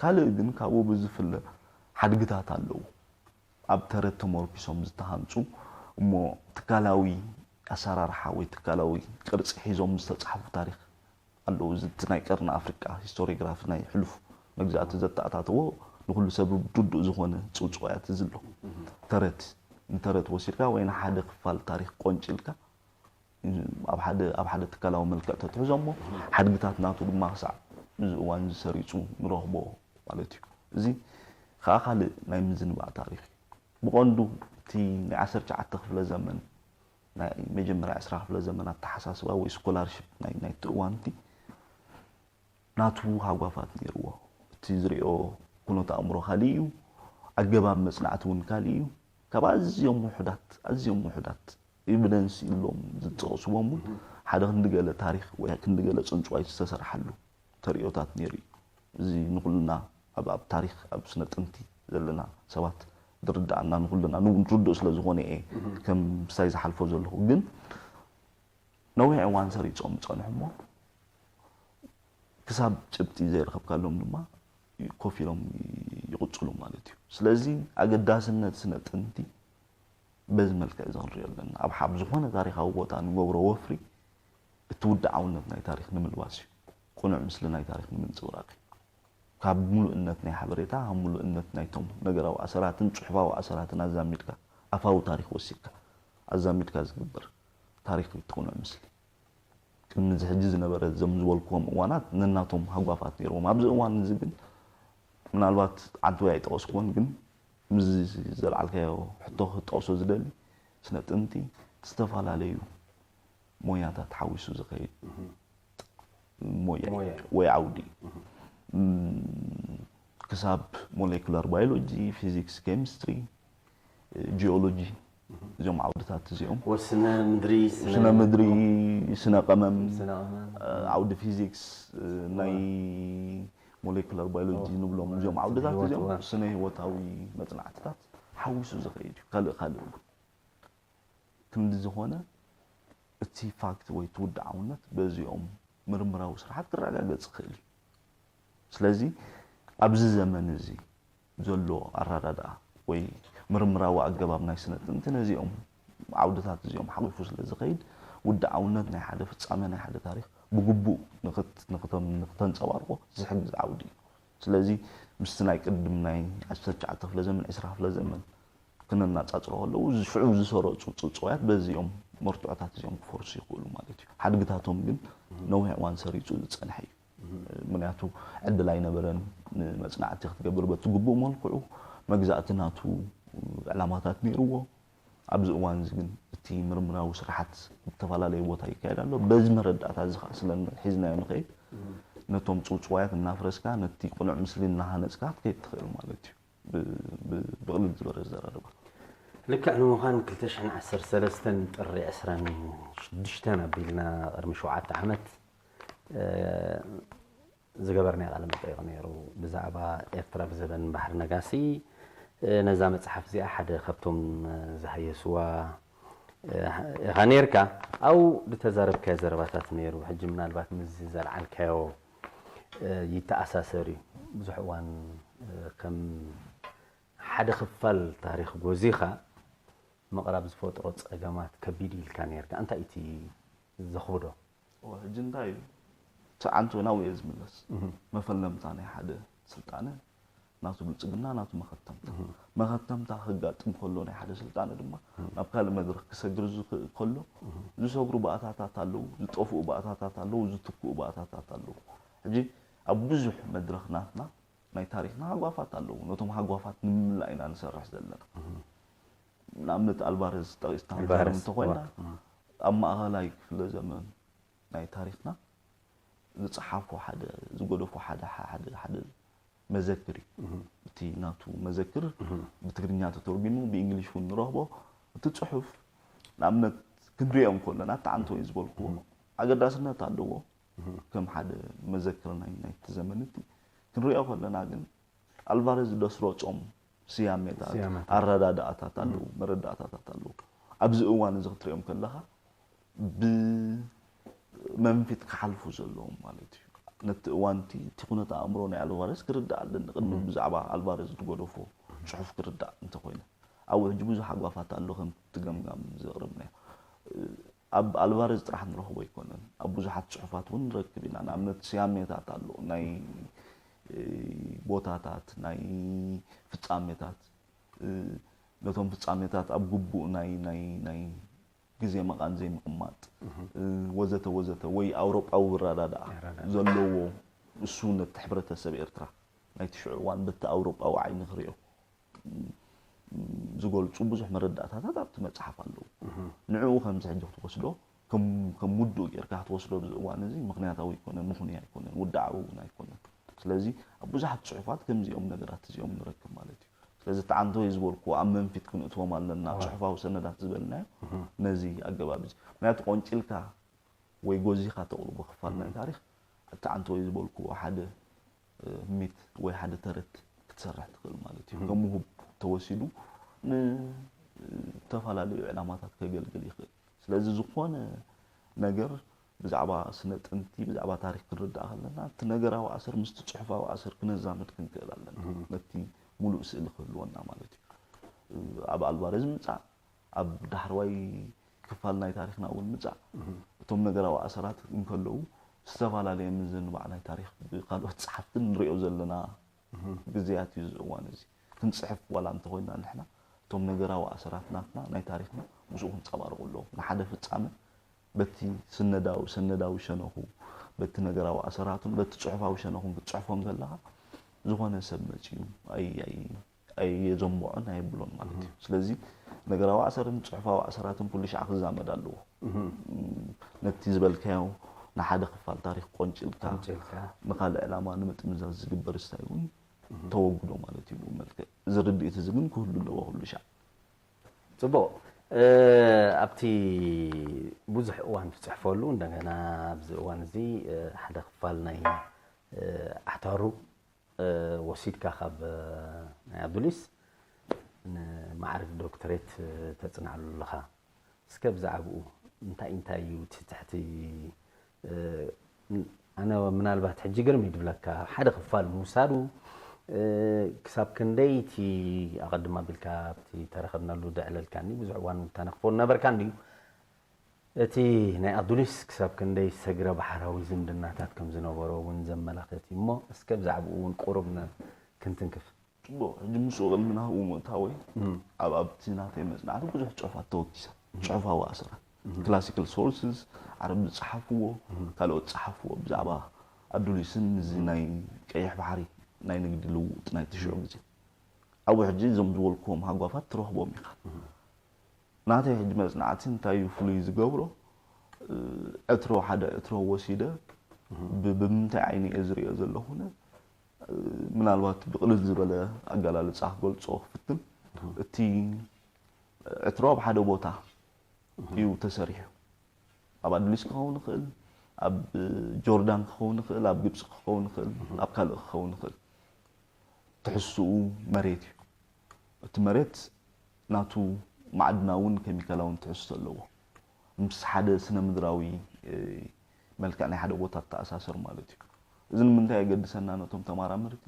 ካልእ ግን ካብኡ ብዝፍለ ሓድግታት ኣለዉ። ኣብ ተረት ተመርኪሶም ዝተሃንጹ እሞ ትካላዊ ኣሰራርሓ ወይ ትካላዊ ቅርጺ ሒዞም ዝተጻሕፉ ታሪኽ ኣለዉ። እዚ እቲ ናይ ቀርኒ ኣፍሪቃ ሂስቶሪዮግራፊ ናይ ሕሉፍ መግዛእቲ ዘተኣታተዎ ንኹሉ ሰብ ርዱእ ዝኾነ ጽውጽዋያት እዚ ኣሎ። ተረት ንተረት ወሲድካ ወይ ንሓደ ክፋል ታሪኽ ቆንጭልካ ኣብ ሓደ ኣብ ሓደ ትካላዊ መልክዕ ተትሕዞ እሞ ሓድግታት ናቱ ድማ ክሳዕ እዚ እዋን እዚ ሰሪጹ ንረኽቦ ማለት እዩ። እዚ ከዓ ካልእ ናይ ምዝንባዕ ታሪኽ እዩ። ብቐንዱ እቲ ናይ ዓሰርተ ትሽዓተ ክፍለ ዘመን ናይ መጀመርያ ዕስራ ክፍለ ዘመን ኣተሓሳስባ ወይ ስኮላርሽፕ ናይ ናይቲ እዋን እቲ ናቱ ሃጓፋት ነይርዎ። እቲ ዝሪኦ ኩነት ኣእምሮ ካልእ እዩ። ኣገባብ መጽናዕቲ እውን ካልእ እዩ። ካብ ኣዝዮም ውሑዳት ኣዝዮም ውሑዳት ኤቪደንስ ኢሎም ዝጠቕስዎም እውን ሓደ ክንዲ ገለ ታሪኽ ወይ ክንዲ ገለ ጽንጽዋይ ዝተሰርሓሉ ተርእዮታት ነይሩ እዩ። እዚ ንኹልና ኣብ ኣብ ታሪኽ ኣብ ስነ ጥንቲ ዘለና ሰባት ዝርዳእና ንኹልና ንርዱእ ስለ ዝኾነ እየ ከም ምሳይ ዝሓልፎ ዘለኹ። ግን ነዊሕ እዋን ሰሪጾም ዝጸንሑ እሞ ክሳብ ጭብጢ ዘይረኸብካሎም ድማ ኮፍ ኢሎም ይቕጽሉ ማለት እዩ። ስለዚ ኣገዳስነት ስነ ጥንቲ በዚ መልክዕ እዚ ክንሪኦ ኣለና። ኣብ ሓብ ዝኾነ ታሪኻዊ ቦታ ንገብሮ ወፍሪ እቲ ውድዓውነት ናይ ታሪኽ ንምልባስ እዩ። ቅኑዕ ምስሊ ናይ ታሪኽ ንምንጽብራቕ እዩ። ካብ ምሉእነት ናይ ሓበሬታ፣ ካብ ምሉእነት ናይቶም ነገራዊ ኣሰራትን ጽሑፋዊ ኣሰራትን ኣዛሚድካ፣ ኣፋዊ ታሪኽ ወሲድካ ኣዛሚድካ ዝግበር ታሪኽ እዩ እቲ ቅኑዕ ምስሊ። ቅድሚ እዚ ሕጂ ዝነበረ እዞም ዝበልክዎም እዋናት ነናቶም ሃጓፋት ነይርዎም። ኣብዚ እዋን እዚ ግን ምናልባት ዓንተወይ ኣይጠቐስክዎን፣ ግን ምስዚ ዘልዓልካዮ ሕቶ ክጠቕሶ ዝደሊ ስነ ጥንቲ ዝተፈላለዩ ሞያታት ሓዊሱ ዝኸይድ ሞያ እዩ ወይ ዓውዲ እዩ። ክሳብ ሞሌኩላር ባዮሎጂ፣ ፊዚክስ፣ ኬሚስትሪ፣ ጂኦሎጂ፣ እዚኦም ዓውድታት እዚኦም ስነ ምድሪ ስነ ምድሪ፣ ስነ ቀመም፣ ዓውዲ ፊዚክስ፣ ናይ ሞሌኩላር ባዮሎጂ ንብሎም እዚኦም ዓውድታት እዚኦም ስነ ህይወታዊ መፅናዕትታት ሓዊሱ ዝኸይድ እዩ። ካልእ ካልእ እውን ክንዲ ዝኾነ እቲ ፋክት ወይ እቲ ውድዓውነት በዚኦም ምርምራዊ ስራሓት ክረጋገጽ ይኽእል እዩ። ስለዚ ኣብዚ ዘመን እዚ ዘሎ ኣረዳድኣ ወይ ምርምራዊ ኣገባብ ናይ ስነ ጥንቲ ነዚኦም ዓውድታት እዚኦም ሓቂፉ ስለ ዝኸይድ ውድዓውነት ናይ ሓደ ፍጻመ ናይ ሓደ ታሪኽ ብግቡእ ንክተንጸባርቆ ዝሕግዝ ዓውዲ እዩ። ስለዚ ምስቲ ናይ ቅድም ናይ ዓሰርተ ትሽዓተ ክፍለ ዘመን ዕስራ ክፍለ ዘመን ክነናጻጽሮ ከለዉ ሽዑ ዝሰረጹ ጽውጽዋያት በዚኦም መርትዖታት እዚኦም ክፈርሱ ይኽእሉ ማለት እዩ። ሓድግታቶም ግን ነዊሕ እዋን ሰሪጹ ዝጸንሐ እዩ። ምክንያቱ ዕድል ኣይነበረን ንመጽናዕቲ ክትገብር በቲ ግቡእ መልክዑ መግዛእቲ ናቱ ዕላማታት ነይርዎ። ኣብዚ እዋን እዚ ግን እቲ ምርምራዊ ስራሓት ብዝተፈላለየ ቦታ ይካየድ ኣሎ። በዚ መረዳእታ እዚ ከዓ ስለ ሒዝናዮ ንኸይድ ነቶም ጽውጽዋያት እናፍረስካ ነቲ ቅኑዕ ምስሊ እናሃነፅካ ክትከይድ ትኽእል ማለት እዩ። ብቕልል ዝበለ ዘረርባ ልክዕ ንምዃን ክልተ ሽሕን ዓሰርተ ሰለስተን ጥሪ ዕስራን ሽዱሽተን ኣቢልና ቅድሚ ሸውዓተ ዓመት ዝገበርናዮ ቃለ መጠይቕ ነይሩ ብዛዕባ ኤርትራ ብዘበን ባሕሪ ነጋሲ። ነዛ መፅሓፍ እዚኣ ሓደ ካብቶም ዝሃየስዋ ኢኻ ነይርካ። ኣብኡ ዝተዛረብካዮ ዘረባታት ነይሩ። ሕጂ ምናልባት ምስዚ ዘልዓልካዮ ይተኣሳሰር እዩ። ብዙሕ እዋን ከም ሓደ ክፋል ታሪኽ ጎዚኻ ምቕራብ ዝፈጥሮ ጸገማት ከቢድ ኢልካ ነይርካ። እንታይ እቲ ዘኽብዶ? ሕጂ እንታይ እዩ እቲ ዓንቶ ናብኡ እየ ዝምለስ። መፈለምታ ናይ ሓደ ስልጣነ ናቱ ብልጽግና ናቱ መኸተምታ መኸተምታ ክጋጥም ከሎ ናይ ሓደ ስልጣነ ድማ ናብ ካልእ መድረኽ ክሰግር ዝኽእል ከሎ ዝሰግሩ ባእታታት ኣለዉ፣ ዝጠፍኡ ባእታታት ኣለዉ፣ ዝትክኡ ባእታታት ኣለዉ። ሕጂ ኣብ ብዙሕ መድረኽ ናትና ናይ ታሪኽና ሃጓፋት ኣለዉ። ነቶም ሃጓፋት ንምምላእ ኢና ንሰርሕ ዘለና። ንኣብነት ኣልቫረዝ ጠቒስካ ንዛረብ እንተኾይና ኣብ ማእኸላይ ክፍለ ዘመን ናይ ታሪኽና ዝፀሓፎ ሓደ ዝገደፎ ሓደ ሓደ ሓደ መዘክር እዩ። እቲ ናቱ መዘክር ብትግርኛ ተተርጒሙ ብእንግሊሽ እውን ንረኽቦ። እቲ ፅሑፍ ንኣብነት ክንሪኦም ከለና እቲ ዓንቶ እዩ ዝበልክዎ ኣገዳስነት ኣለዎ። ከም ሓደ መዘክር ናይ ናይቲ ዘመን እቲ ክንሪኦ ከለና ግን ኣልቫረዝ ደስረጾም ስያሜታት ኣረዳድኣታት ኣለዉ፣ መረዳእታታት ኣለዉ። ኣብዚ እዋን እዚ ክትሪኦም ከለኻ ብመንፊት ክሓልፉ ዘለዎም ማለት እዩ። ነቲ እዋንቲ እቲ ኩነት ኣእምሮ ናይ ኣልቫረዝ ክርዳእ ኣለኒ። ቅድሚ ብዛዕባ ኣልቫረዝ ዝገደፎ ጽሑፍ ክርዳእ እንተኮይነ ኣብኡ ሕጂ ብዙሕ ኣጓፋት ኣሎ። ከምቲ ገምጋም ዘቕረብናዮ ኣብ ኣልቫረዝ ጥራሕ ንረኽቦ ኣይኮነን። ኣብ ብዙሓት ጽሑፋት እውን ንረክብ ኢና። ንኣብነት ስያሜታት ኣሎ። ናይ ቦታታት፣ ናይ ፍጻሜታት፣ ነቶም ፍጻሜታት ኣብ ግቡእ ናይ ናይ ናይ ግዜ መቓን ዘይምቕማጥ፣ ወዘተ ወዘተ፣ ወይ ኣውሮጳዊ ኣረዳድኣ ዘለዎ፣ እሱ ነቲ ሕብረተሰብ ኤርትራ ናይቲ ሽዑ እዋን በቲ ኣውሮጳዊ ዓይኒ ክሪኦ ዝገልጹ ብዙሕ መረዳእታታት ኣብቲ መጽሓፍ ኣለዉ። ንዕኡ ከምዚ ሕጂ ክትወስዶ ከም ውዱእ ጌርካ ክትወስዶ ኣብዚ እዋን እዚ ምኽንያታዊ ኣይኮነን፣ ምኽንያ ኣይኮነን፣ ውድዓዊ እውን ኣይኮነን። ስለዚ ኣብ ብዙሓት ጽሑፋት ከምዚኦም ነገራት እዚኦም ንረክብ ማለት እዩ። ስለዚ እቲ ዓንተወይ ዝበልኩዎ ኣብ መንፊት ክንእትዎም ኣለና፣ ጽሑፋዊ ሰነዳት ዝበልናዮ ነዚ ኣገባብ እዚ። ምክንያቱ ቆንጭልካ ወይ ጎዚኻ ተቕርቦ ክፋል ናይ ታሪኽ እቲ ዓንተወይ ዝበልኩዎ ሓደ ሚት ወይ ሓደ ተረት ክትሰርሕ ትኽእል ማለት እዩ። ከም ውሁብ ተወሲዱ ንተፈላለዩ ዕላማታት ከገልግል ይኽእል። ስለዚ ዝኾነ ነገር ብዛዕባ ስነ ጥንቲ፣ ብዛዕባ ታሪኽ ክንርዳእ ከለና እቲ ነገራዊ ኣሰር ምስቲ ጽሑፋዊ ኣሰር ክነዛምድ ክንክእል ኣለና። ነቲ ሙሉእ ስእሊ ክህልወና ማለት እዩ። ኣብ ኣልቫረዝ ምጻእ ኣብ ዳሕረዋይ ክፋል ናይ ታሪኽና እውን ምጻእ እቶም ነገራዊ ኣሰራት እንከለዉ ዝተፈላለየ ምዝንባዕ ናይ ታሪኽ ብካልኦት ጸሓፍቲ ንሪኦ ዘለና ግዜያት እዩ እዚ እዋን እዚ። ክንጽሕፍ ዋላ እንተኾይና ንሕና እቶም ነገራዊ ኣሰራት ናትና ናይ ታሪኽና ምስኡ ክንጸባረቑ ኣለዎም። ንሓደ ፍጻመ በቲ ስነዳዊ ሰነዳዊ ሸነኹ በቲ ነገራዊ ኣሰራቱን በቲ ጽሑፋዊ ሸነኹን ክትጽሕፎ እንከለኻ ዝኾነ ሰብ መጺኡ ኣይ ኣይ ኣየዘንብዖን ኣየብሎን ማለት እዩ። ስለዚ ነገራዊ ኣሰርን ጽሑፋዊ ኣሰራትን ኩሉ ሻዕ ክዛመድ ኣለዎ። ነቲ ዝበልካዮ ንሓደ ክፋል ታሪኽ ቆንጭልካ ንካልእ ዕላማ ንምጥምዛዝ ዝግበር ስታይ እውን ተወግዶ ማለት እዩ። ብኡ መልክዕ እዚ ርድኢት እዚ ግን ክህሉ ኣለዎ ኩሉ ሻዕ። ጽቡቕ። ኣብቲ ብዙሕ እዋን ትጽሕፈሉ እንደገና ኣብዚ እዋን እዚ ሓደ ክፋል ናይ ኣሕታሩ ወሲድካ ካብ ናይ ኣዱሊስ ንማዕርግ ዶክተሬት ተጽንዓሉ ኣለኻ። እስከ ብዛዕባኡ እንታይ እንታይ እዩ እቲ ትሕቲ ኣነ ምናልባት ሕጂ ግርም ይድብለካ ሓደ ክፋል ምውሳዱ ክሳብ ክንደይ እቲ ኣቐድም ኣቢልካ ኣብቲ ተረኸብናሉ ደዕለልካኒ ብዙሕ እዋን ተነኽፎ ነበርካ እንድዩ እቲ ናይ ኣዱሊስ ክሳብ ክንደይ ሰግረ ባሕራዊ ዝምድናታት ከም ዝነበሮ እውን ዘመላኽት እዩ እሞ እስከ ብዛዕባኡ እውን ቁሩብ ክንትንክፍ። ጽቡቕ፣ ሕጂ ምስኡ ቅድሚ ናብኡ ምእታወይ ኣብ ኣብቲ ናተይ መጽናዕቲ ብዙሕ ጽሑፋት ተወኪሰ። ጽሑፋዊ ኣሰራት፣ classical sources፣ ዓረብ ዝጸሓፍዎ፣ ካልኦት ዝጸሓፍዎ ብዛዕባ ኣዱሊስን እዚ ናይ ቀይሕ ባሕሪ ናይ ንግዲ ልውውጥ ናይቲ ሽዑ ግዜ። ኣብኡ ሕጂ እዞም ዝበልክዎም ሃጓፋት ትረኽቦም ኢኻ። ናተይ ሕጂ መጽናዕቲ እንታይ እዩ ፍሉይ ዝገብሮ? ዕትሮ ሓደ ዕትሮ ወሲደ ብምንታይ ዓይኒ እየ ዝሪኦ ዘለኹ ምናልባት ብቕልል ዝበለ ኣገላልጻ ክገልጾ ክፍትን እቲ ዕትሮ ኣብ ሓደ ቦታ እዩ ተሰሪሑ ኣብ ኣድሊስ ክኸውን ይኽእል ኣብ ጆርዳን ክኸውን ይኽእል ኣብ ግብፂ ክኸውን ይኽእል ኣብ ካልእ ክኸውን ይኽእል ትሕዝትኡ መሬት እዩ እቲ መሬት ናቱ ማዕድናውን ኬሚካላውን ትሕዝቶ ኣለዎ ምስ ሓደ ስነ ምድራዊ መልክዕ ናይ ሓደ ቦታ ተኣሳስር ማለት እዩ እዚ ንምንታይ የገድሰና ነቶም ተማራመርቲ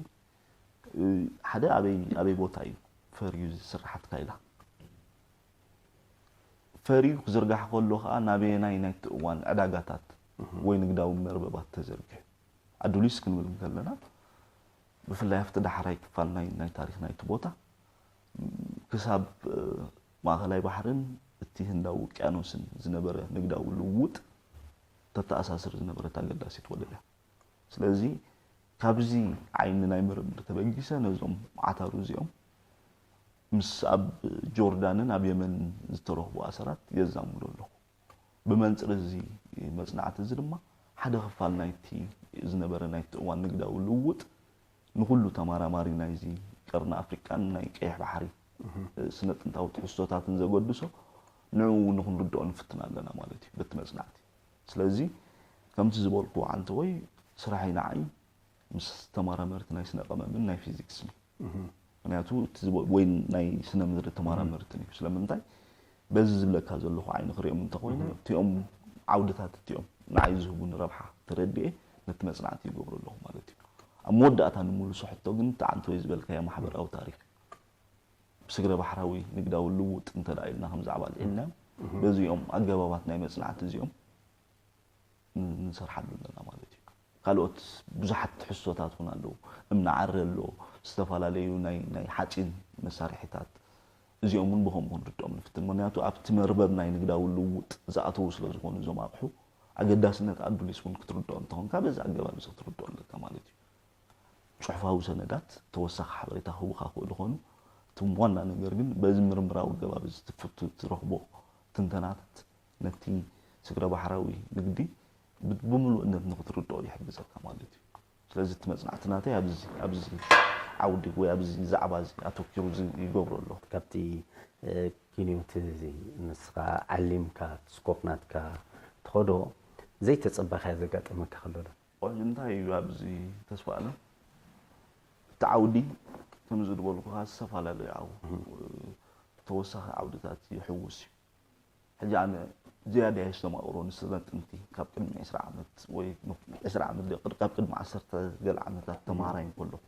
ሓደ ኣበይ ኣበይ ቦታ እዩ ፈርዩ ዝስራሓት ካይላ ፈርዩ ክዝርጋሕ ከሎ ከዓ ናበየናይ ናይቲ እዋን ዕዳጋታት ወይ ንግዳዊ መርበባት ተዘርጊሑ ኣዱሊስ ክንብል እንከለና ብፍላይ ኣብቲ ዳሕራይ ክፋል ናይ ናይ ታሪኽ ናይቲ ቦታ ክሳብ ማእኸላይ ባሕርን እቲ ህንዳዊ ውቅያኖስን ዝነበረ ንግዳዊ ልውውጥ ተተኣሳስር ዝነበረት ኣገዳሲት ወደብ እያ ስለዚ ካብዚ ዓይኒ ናይ ምርምር ተበጊሰ ነዞም ዓታሩ እዚኦም ምስ ኣብ ጆርዳንን ኣብ የመን ዝተረኽቡ ኣሰራት የዛምዶ ኣለኹ። ብመንፅር እዚ መፅናዕቲ እዚ ድማ ሓደ ክፋል ናይቲ ዝነበረ ናይቲ እዋን ንግዳዊ ልውውጥ ንኹሉ ተማራማሪ ናይዚ ቀርኒ ኣፍሪቃን ናይ ቀይሕ ባሕሪ ስነ ጥንታዊ ትሕዝቶታትን ዘገድሶ ንዕኡ ንክንርድኦ ንፍትን ኣለና ማለት እዩ በቲ መፅናዕቲ። ስለዚ ከምቲ ዝበልኩዎ ዓንተወይ ስራሐይ ንዓይ ምስ ተመራመርቲ ናይ ስነ ቀመምን ናይ ፊዚክስን እዩ። ምክንያቱ ወይ ናይ ስነ ምድሪ ተመራመርትን እዩ። ስለምንታይ በዚ ዝብለካ ዘለኹ ዓይኒ ክሪኦም እንተኮይነ እቲኦም ዓውድታት እቲኦም ንዓይ ዝህቡኒ ረብሓ ተረዲኤ ነቲ መጽናዕቲ ይገብሮ ኣለኹ ማለት እዩ። ኣብ መወዳእታ ንምልሶ ሕቶ ግን፣ እቲ ዓንተ ወይ ዝበልካዮ ማሕበራዊ ታሪኽ ብስግረ ባሕራዊ ንግዳዊ ልውጥ እንተ ደኣ ኢልና፣ ከም ዛዕባ ኣልዒልናዮ፣ በዚኦም ኣገባባት ናይ መጽናዕቲ እዚኦም ን-፣ ንሰርሓሉ ኣለና ማለት እዩ። ካልኦት ብዙሓት ትሕዝቶታት እውን ኣለዉ። እምኒ ዓሪ ኣሎ፣ ዝተፈላለዩ ናይ፣ ናይ ሓጺን መሳርሒታት፣ እዚኦም እውን ብኸምኡ ክንርድኦም ንፍትን። ምኽንያቱ ኣብቲ መርበብ ናይ ንግዳዊ ልውውጥ ዝኣተዉ ስለ ዝኾኑ እዞም ኣቕሑ፣ ኣገዳስነት ኣዱሊስ እውን ክትርድኦ እንተኾንካ፣ በዚ ኣገባብ እዚ ክትርድኦ ኣለካ ማለት እዩ። ጽሑፋዊ ሰነዳት ተወሳኺ ሓበሬታ ክህቡኻ ክኽእሉ ይኾኑ። እቲ ዋና ነገር ግን በዚ ምርምራዊ ኣገባብ እዚ ትፍቱ ትረኽቦ ትንተናታት ነቲ ስግረ ባሕራዊ ንግዲ ብ-፣ ብምሉእነት ንኽትርድኦ ይሕግዘካ ማለት እዩ። ስለዚ እቲ መጽናዕቲ ናተይ ኣብዚ፣ ኣብዚ ዓውዲ ወይ ኣብዚ ዛዕባ እዚ ኣተኪሩ ዝ-፣ ይገብሮ ኣሎ። ካብቲ፣ እ፣ ኪንዮት እዚ ንስኻ ዓሊምካ፣ እቲ ስኮፕ ናትካ ትኸዶ ዘይተጸበኻዮ ዘጋጠመካ ከሎ ዶ? ቆይ፣ እንታይ እዩ ኣብዚ ተስፋ ኣለም? እቲ ዓውዲ ከምዚ ዝበልኩኻ ዝተፈላለዩ ዓው-፣ እህ። ተወሳኺ ዓውድታት ይሕውስ እዩ። ሕጂ ኣነ ዝያዳ የስተማቕሮ ንስነ ጥንቲ ካብ ቅድሚ ዕስራ ዓመት ወይ ዕስራ ዓመት ደይቅር ካብ ቅድሚ ዓሰርተ ገለ ዓመታት ተምሃራይ እንከለኹ።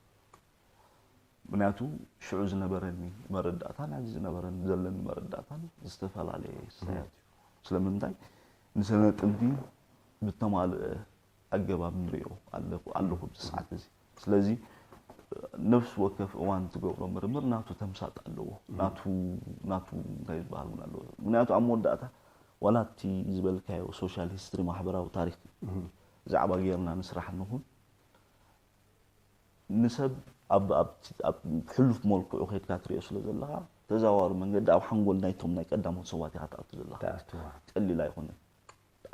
ምክንያቱ ሽዑ ዝነበረኒ መረዳእታን ሕጂ ዝነበረኒ ዘለኒ መረዳእታን ዝተፈላለየ ስታያት እዩ። ስለምንታይ? ንስነ ጥንቲ ብተማልአ ኣገባብ ንሪኦ ኣለኹ፣ ኣለኹ ኣብዚ ሰዓት እዚ። ስለዚ ነፍሲ ወከፍ እዋን ትገብሮ ምርምር ናቱ ተምሳጥ ኣለዎ። ናቱ፣ ናቱ እንታይ ዝበሃል እውን ኣለዎ። ምክንያቱ ኣብ መወዳእታ ዋላ እቲ ዝበልካዮ ሶሻል ሂስትሪ፣ ማሕበራዊ ታሪኽ፣ ዛዕባ ጌርና ንስራሕ ንኹን፣ ንሰብ ኣብ፣ ኣብ፣ ኣብ ሕሉፍ መልክዑ ከይድካ ትሪኦ ስለ ዘለኻ፣ ተዘዋዋሪ መንገዲ ኣብ ሓንጎል ናይቶም ናይ ቀዳሞት ሰባት ኢኻ ትኣቱ ዘለኻ። ትኣትዋ። ቀሊል ኣይኮነን።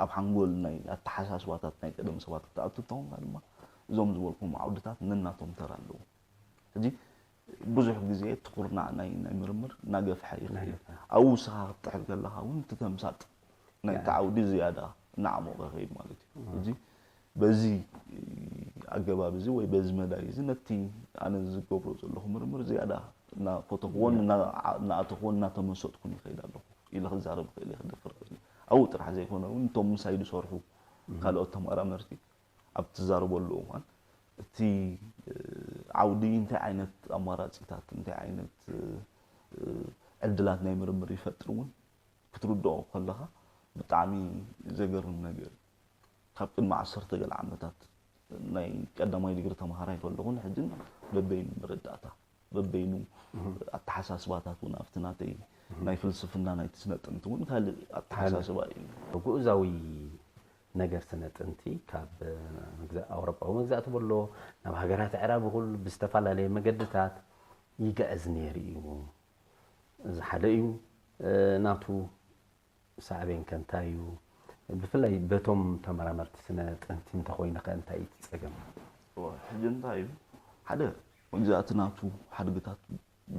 ኣብ ሓንጎል ናይ ኣተሓሳስባታት ናይ ቀደም ሰባት ክትኣቱ እንተኾንካ ድማ፣ እዞም ዝበልኩም ዓውድታት ነናቶም ተራ ኣለዎም። ሕጂ ብዙሕ ግዜ እቲ ኩርናዕ ናይ፣ ናይ ምርምር እናገፍሐ ይኸይድ። እናገፍሐ። ኣብኡ ንስኻ ክትጥሕል ከለኻ እውን እቲ ተምሳጥ ናይቲ ዓውዲ ዝያዳ እናዓሞቐ ይኸይድ ማለት እዩ። ሕጂ በዚ ኣገባብ እዚ ወይ በዚ መዳይ እዚ ነቲ ኣነ ዝገብሮ ዘለኹ ምርምር ዝያዳ እናፈተኽዎን እና-፣ እናኣተኽዎን እናተመሰጥኩን ይኸይድ ኣለኹ ኢለ ክዛረብ እኽእል እየ፣ ክደፍር እኽእል እየ። ኣብኡ ጥራሕ ዘይኮነ እውን እቶም ምሳይ ዝሰርሑ ካልኦት ተመራመርቲ ኣብ ትዛረበሉ እዋን እቲ፣ እ፣ ዓውዲ እንታይ ዓይነት ኣማራጺታት፣ እንታይ ዓይነት፣ እ፣ እ፣ ዕድላት ናይ ምርምር ይፈጥር እውን ክትርድኦ ከለኻ ብጣዕሚ ዘገርም ነገር እዩ። ካብ ቅድሚ ዓሰርተ ገለ ዓመታት ናይ ቀዳማይ ዲግሪ ተምሃራይ ከለኹ ንሕጂ በበይኑ መረዳእታ፣ በበይኑ ኣተሓሳስባታት እውን ኣብቲ ናተይ ናይ ፍልስፍና ናይቲ ስነ ጥንቲ እውን ካልእ ኣተሓሳስባ እዩ። ግኡዛዊ ነገር ስነ ጥንቲ ካብ መግዛ-፣ ኣውሮጳዊ መግዛእቲ በሎ ናብ ሃገራት ኣዕራብ ይኹን ብዝተፈላለየ መገድታት ይግዕዝ ነይሩ እዩ። እዚ ሓደ እዩ። እ፣ ናቱ ሳዕቤን ከ እንታይ እዩ? ብፍላይ በቶም ተመራመርቲ ስነ ጥንቲ እንተኾይኑ ከ እንታይ እዩ እቲ ጸገም? እወ፣ ሕጂ እንታይ እዩ? ሓደ መግዛእቲ ናቱ ሓድግታት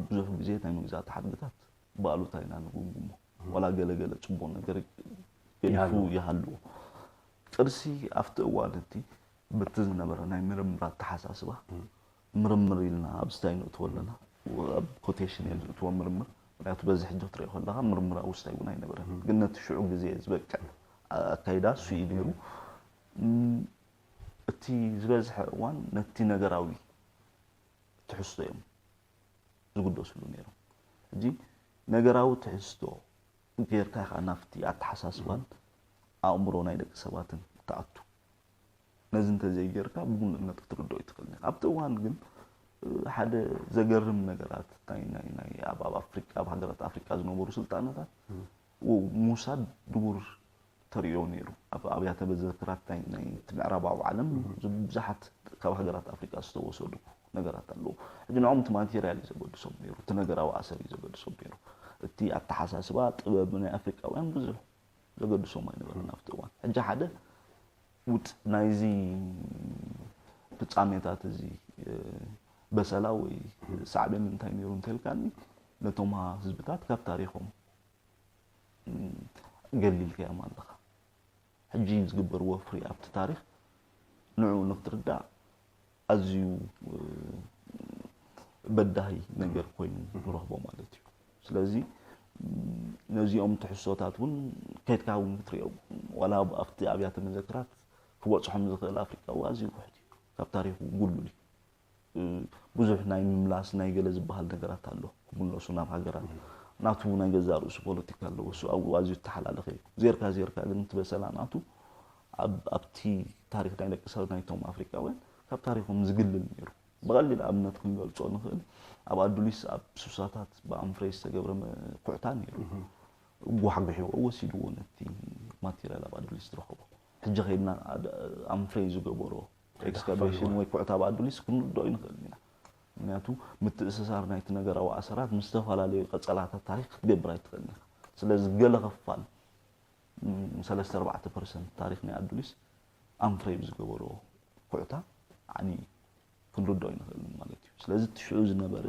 ብዙሕ ግዜ ናይ መግዛእቲ ሓድግታት ብኣሉታ ኢና ንግምግሞ። ዋላ ገለ ገለ ጽቡቕ ነገር ገዲፉ ይሃሉ። ይሃልዎ። ቅርሲ ኣብቲ እዋን እቲ በቲ ዝነበረ ናይ ምርምር ኣተሓሳስባ ምርምር ኢልና ኣብ ስታይ ንእትዎ ኣለና። ኣብ ኮቴሽን እየ ዝእትዎ ምርምር። ምክንያቱ በዚ ሕጂ ክትሪኦ ከለኻ ምርምራዊ ስታይ እውን ኣይነበረን። ግን ነቲ ሽዑ ግዜ ዝበቅዕ ኣካይዳ እሱ እዩ ነይሩ። እም፣ እቲ ዝበዝሐ እዋን ነቲ ነገራዊ ትሕዝቶ እዮም ዝግደስሉ ነይሮም። ሕጂ ነገራዊ ትሕዝቶ ጌርካ ኢኻ ናብቲ ኣተሓሳስባን ኣእምሮ ናይ ደቂ ሰባትን ትኣቱ። ነዚ እንተዘይጌርካ ብምሉእነት ክትርድኦ ኣይትኽእልን ኢኻ። ኣብቲ እዋን ግን፣ እ፣ ሓደ ዘገርም ነገራት ናይ፣ ናይ፣ ናይ ኣብ፣ ኣብ ኣፍሪቃ፣ ኣብ ሃገራት ኣፍሪቃ ዝነበሩ ስልጣነታት፣ ው-፣ ሙሳ ድቡር ተርእዮ ነይሩ። ኣብ ኣብያተ መዘክራት ናይ፣ ናይ እቲ ምዕራባዊ ዓለም ብዙሓት ካብ ሃገራት ኣፍሪቃ ዝተወሰዱ ነገራት ኣለዉ። ሕጂ ንዕኦም እቲ ማቴርያል እዩ ዘገድሶም ነይሩ፣ እቲ ነገራዊ ኣሰር እዩ ዘገድሶም ነይሩ። እቲ ኣተሓሳስባ፣ ጥበብ ናይ ኣፍሪቃውያን ብዙሕ ዘገድሶም ኣይነበረን ኣብቲ እዋን። ሕጂ ሓደ ውጽ-፣ ናይዚ ፍጻሜታት እዚ፣ እ፣ በሰላ ወይ ሳዕቤን እንታይ ነይሩ እንተልካኒ፣ ነቶም ህዝብታት ካብ ታሪኾም፣ እ፣ ገሊልካዮም ኣለኻ። ሕጂ ዝግበር ወፍሪ ኣብቲ ታሪኽ ንዕኡ ንክትርዳእ ኣዝዩ፣ እ፣ በዳሂ ነገር ኮይኑ ንረኽቦ ማለት እዩ። ስለዚ፣ ም፣ ነዚኦም ትሕዝቶታት እውን ከድካ እውን ክትሪኦ፣ ዋላ ኣብቲ ኣብያተ መዘክራት ክበፅሖም ዝኽእል ኣፍሪቃዊ ኣዝዩ ውሑድ እዩ። ካብ ታሪኹ ጉሉል እዩ። ብዙሕ ናይ ምምላስ ናይ ገለ ዝበሃል ነገራት ኣሎ። ክምለሱ ናብ ሃገራት ናቱ ናይ ገዛእ ርእሱ ፖለቲካ ኣለዎ። እሱ ኣብኡ ኣዝዩ ዝተሓላለኸ እዩ። ዜርካ ዜርካ ግን እቲ በሰላ ናቱ ኣብቲ ታሪኽ ናይ ደቂ ሰብ ናይቶም ኣፍሪቃውያን ካብ ታሪኾም ዝግልል ነይሩ። ብቐሊል ኣብነት ክንገልጾ ንኽእል፣ ኣብ ኣዱሊስ ኣብ ሱሳታት ብኣምፍሬ ዝተገብረ ኩዕታ ነይሩ። ጓሕጒሕዎ ወሲድዎ ነቲ ማቴርያል ኣብ ኣዱሊስ ዝረኸቦ። ሕጂ ከይድና ኣምፍሬ ዝገበሮ ኤክስካቬሽን ወይ ኩዕታ ኣብ ኣዱሊስ ክንርድኦ ይንኽእል ኢና። ምክንያቱ ምትእስሳር ናይቲ ነገራዊ ኣሰራት ምስ ዝተፈላለዩ ቀጸላታት ታሪኽ ክትገብር ኣይትኽእልን ኢኻ። ስለዚ ገለ ክፋል ሰለስተ ኣርባዕተ ፐርሰንት ታሪኽ ናይ ኣዱሊስ ኣምፍሬ ብዝገበሮ ኩዕታ ዓኒ ክንርድኦ ይንኽእል ማለት እዩ። ስለዚ እቲ ሽዑ ዝነበረ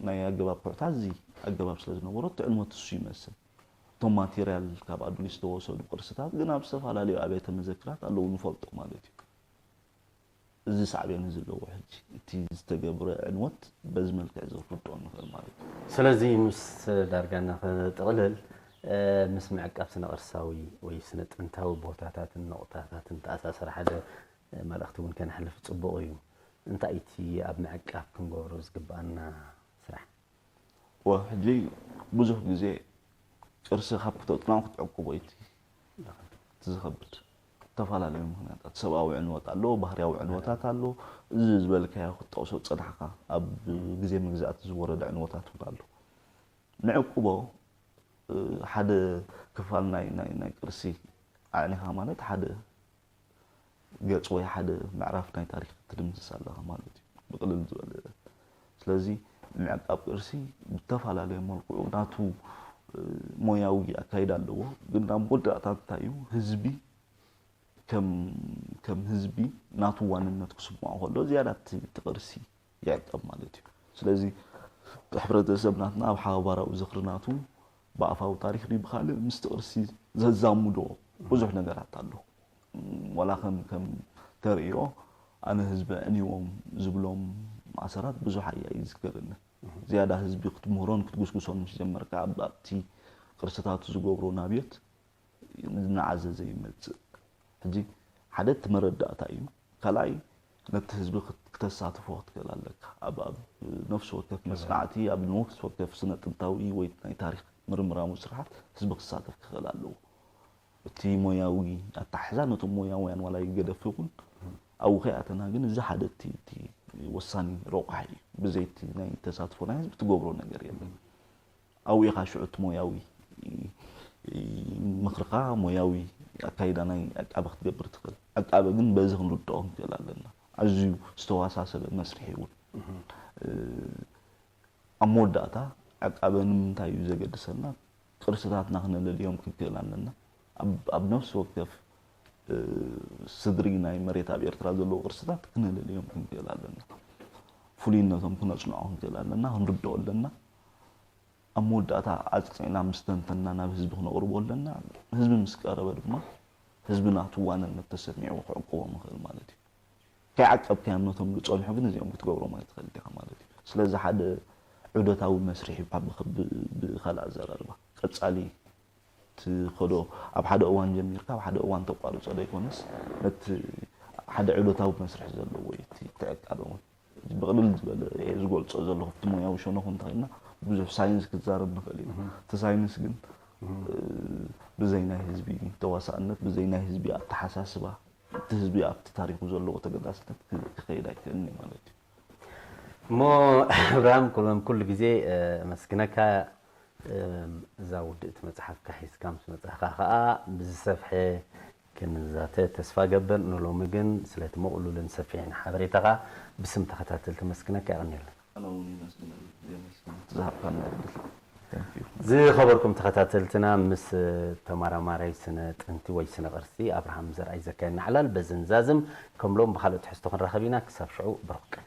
ናይ ኣገባብ ኩዕታ እዚ ኣገባብ ስለ ዝነበሮ እቲ ዕንወት እሱ ይመስል። እቶም ማቴርያል ካብ ኣዱሊስ ዝተወሰዱ ቅርስታት ግን ኣብ ዝተፈላለዩ ኣብያተ መዘክራት ኣለዉ ንፈልጦ ማለት እዩ። እዚ ሳዕቤን እዚ ኣለዎ። ሕጂ እቲ ዝተገብረ ዕንወት በዚ መልክዕ እዚ ክንርድኦ ንኽእል ማለት እዩ። ስለዚ ምስ ዳርጋ እናተጠቕልል ምስ ምዕቃብ ስነ ቅርሳዊ ወይ ስነ ጥንታዊ ቦታታትን ነቑጣታትን ተኣሳሰረ ሓደ መልእኽቲ እውን ከነሕልፍ ፅቡቕ እዩ። እንታይ እቲ ኣብ ምዕቃብ ክንገብሮ ዝግብኣና ስራሕ? ወ ሕጂ ብዙሕ ግዜ ቅርሲ ካብ ክተውፅናው ክትዕቅቦ እቲ ዝኸብድ ዝተፈላለዩ ምክንያታት ሰብኣዊ ዕንወት ኣሎ፣ ባህርያዊ ዕንወታት ኣሎ። እዚ ዝበልካዮ ክትጠቕሶ ዝፀናሕካ ኣብ ግዜ መግዛእቲ ዝወረደ ዕንወታት እውን ኣሎ። ንዕቅቦ ሓደ ክፋል ናይ ናይ ናይ ቅርሲ ኣዕኒኻ ማለት ሓደ ገጽ ወይ ሓደ ምዕራፍ ናይ ታሪኽ ክትድምስስ ኣለኻ ማለት እዩ ብቕልል ዝበለ። ስለዚ ምዕቃብ ቅርሲ ብተፈላለየ መልክዑ ናቱ ሞያዊ ኣካይዳ ኣለዎ። ግን ናብ መወዳእታ እንታይ እዩ ህዝቢ ከም ከም ህዝቢ ናቱ ዋንነት ክስምዖ ከሎ ዝያዳ እቲ ቅርሲ ይዕቀብ ማለት እዩ። ስለዚ ሕብረተሰብ ናትና ኣብ ሓባራዊ ዝኽሪ ናቱ ብኣፋዊ ታሪኽ ድዩ ብኻልእ ምስቲ ቅርሲ ዘዛምዶ ብዙሕ ነገራት ኣሎ። ዋላ ከም ከም ተርእዮ ኣነ ህዝቢ ኣዕንዎም ዝብሎም ኣሰራት ብዙሕ ኣያ ይዝከረኒ። ዝያዳ ህዝቢ ክትምህሮን ክትጉስጉሶን ምስ ጀመርካ ኣብቲ ቅርስታቱ ዝገብሮ ናብዮት እናዓዘዘ ይመፅእ። ሕጂ ሓደ እቲ መረዳእታ እዩ። ካልኣይ ነቲ ህዝቢ ክተሳትፎ ክትክእል ኣለካ። ኣብ ኣብ ነፍሲ ወከፍ መፅናዕቲ ኣብ ነፍሲ ወከፍ ስነ ጥንታዊ ወይ ናይ ታሪክ ምርምራዊ ስርሓት ህዝቢ ክሳተፍ ክኽእል ኣለዎ። እቲ ሞያዊ ኣተሓሕዛ ነቶም ሞያውያን ዋላ ይገደፍ ይኹን ኣብኡ ከይኣተና ግን እዚ ሓደ እቲ እቲ ወሳኒ ረቋሒ እዩ። ብዘይቲ ናይ ተሳትፎ ናይ ህዝቢ ትገብሮ ነገር የለን። ኣብኡ ኢኻ ሽዑ እቲ ሞያዊ ምኽርኻ ሞያዊ ኣካይዳ ናይ ዕቃበ ክትገብር ትኽእል። ዕቃበ ግን በዚ ክንርድኦ ክንክእል ኣለና። ኣዝዩ ዝተዋሳሰበ መስርሕ እውን ኣብ መወዳእታ ዕቃበ ንምንታይ እዩ ዘገድሰልና? ቅርስታትና ክነለልዮም ክንክእል ኣለና። ኣብ ነፍሲ ወከፍ ስድሪ ናይ መሬት ኣብ ኤርትራ ዘለዉ ቅርስታት ክነለልዮም ክንክእል ኣለና። ፍሉይነቶም ክነፅንዖ ክንክእል ኣለና፣ ክንርድኦ ኣለና። ኣብ መወዳእታ ኣፅኒዕና ምስ ተንተንና ናብ ህዝቢ ክነቕርቦ ኣለና። ህዝቢ ምስ ቀረበ ድማ ህዝቢ ናቱ ዋንነት ተሰሚዕዎ ክዕቅቦም ይኽእል ማለት እዩ። ከይዓቀብካዮም ነቶም ዝፀንሑ ግን እዚኦም ክትገብሮም ኣይትኽእል ኢኻ ማለት እዩ። ስለዚ ሓደ ዑደታዊ መስርሕ ይበሃል ብኻልእ ኣዘራርባ ቀፃሊ ትኸዶ ኣብ ሓደ እዋን ጀሚርካ ኣብ ሓደ እዋን ተቋርፆ ዘይኮነስ ነቲ ሓደ ዑደታዊ መስርሕ ዘለዎ እዩ እቲ ዕቃበ እውን። ብቕልል ዝበለ እየ ዝገልፆ ዘለኹ። ኣብቲ ሞያዊ ሸነኹ እንተኾይንና ብዙሕ ሳይንስ ክዛረብ ንኽእል ኢና። እቲ ሳይንስ ግን ብዘይ ናይ ህዝቢ ተዋሳእነት፣ ብዘይ ናይ ህዝቢ ኣተሓሳስባ፣ እቲ ህዝቢ ኣብቲ ታሪኹ ዘለዎ ተገዳስነት ክኸይድ ኣይክእልን እዩ ማለት እዩ። እሞ ኣብርሃም ኩሎም ኩሉ ግዜ ኣመስግነካ። እዛ ውድእቲ መፅሓፍካ ሒዝካ ምስ መፃእኻ ከዓ ብዝሰፍሐ ክንዛተ ተስፋ ገብር። ንሎሚ ግን ስለቲ ምቕሉልን ሰፊሕን ሓበሬታኻ ብስም ተኸታተልቲ መስግነካ። የቐንየልና። ኣነ እውን የመስግነሉ። የመስግን እቲ ዝሃብካና ዕድል። Thank you። ዝኸበርኩም ተኸታተልትና ምስ ተመራማራይ ስነ ጥንቲ ወይ ስነ ቅርሲ ኣብርሃም ዘርኣይ ዘካየድና ዕላል በዚ ንዛዝም። ከም ሎም ብኻልእ ትሕዝቶ ክንራኸብ ኢና። ክሳብ ሽዑ ብሩኽ ቀነ።